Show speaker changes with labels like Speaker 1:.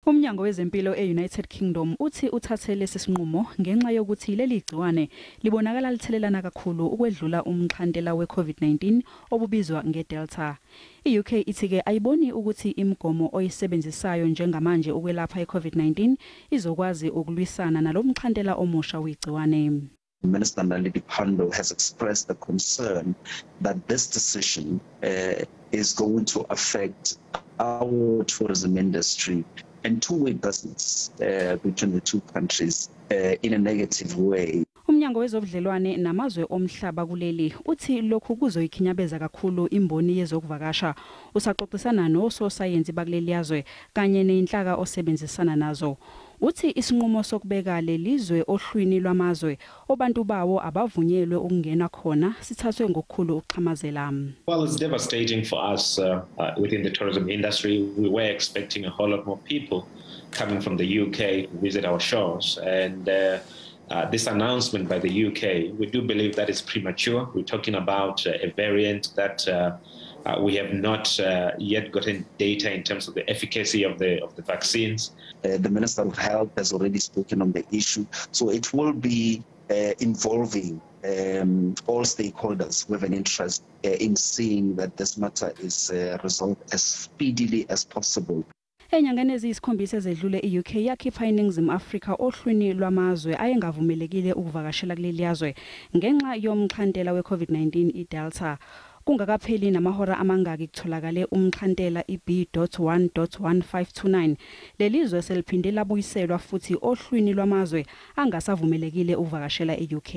Speaker 1: Umnyango wezempilo e-United Kingdom uthi uthathe lesi sinqumo ngenxa yokuthi leli gciwane libonakala lithelelana kakhulu ukwedlula umxhantela we-COVID-19 obubizwa nge-Delta. I-UK ithi-ke ayiboni ukuthi imigomo oyisebenzisayo njengamanje ukwelapha i-COVID-19 izokwazi ukulwisana nalo mxhantela omusha wegciwane.
Speaker 2: Minister Naledi Pandor has expressed the concern that this decision is going to affect our tourism industry and two-way business between the two countries in a negative way.
Speaker 1: Umnyango wezobudlelwane namazwe omhlaba kuleli uthi lokhu kuzoyikhinyabeza kakhulu imboni yezokuvakasha. Usaxoxisana nososayensi bakuleli yazwe kanye nenhlaka osebenzisana nazo. Uthi isinqumo sokubeka lelizwe ohlwini lwamazwe obantu bawo abavunyelwe ukungena khona sithathwe ngokukhulu ukuxhamazela.
Speaker 3: Well, it's devastating for us within the tourism industry. We were expecting a whole lot more people coming from the UK to visit our shores, and this announcement by the UK, we do believe that it's premature. We're talking about a variant that we have not yet gotten data in terms of the efficacy of the vaccines.
Speaker 2: The Minister of Health has already spoken on the issue, so it will be involving all stakeholders with an interest in seeing that this matter is resolved as speedily as possible.
Speaker 1: Enyangeni eziyisikhombisa ezedlule i-UK yakhipha iNingizimu Afrika ohlwini lwamazwe ayengavumelekile ukuvakashela kuleli yazwe ngenxa yomxhantela we-COVID-19 i-Delta. Kungakapheli namahora amangaki kutholakale umxhantela i-B.1.1529. Leli zwe seliphinde labuyiselwa futhi ohlwini lwamazwe angasavumelekile ukuvakashela e-UK.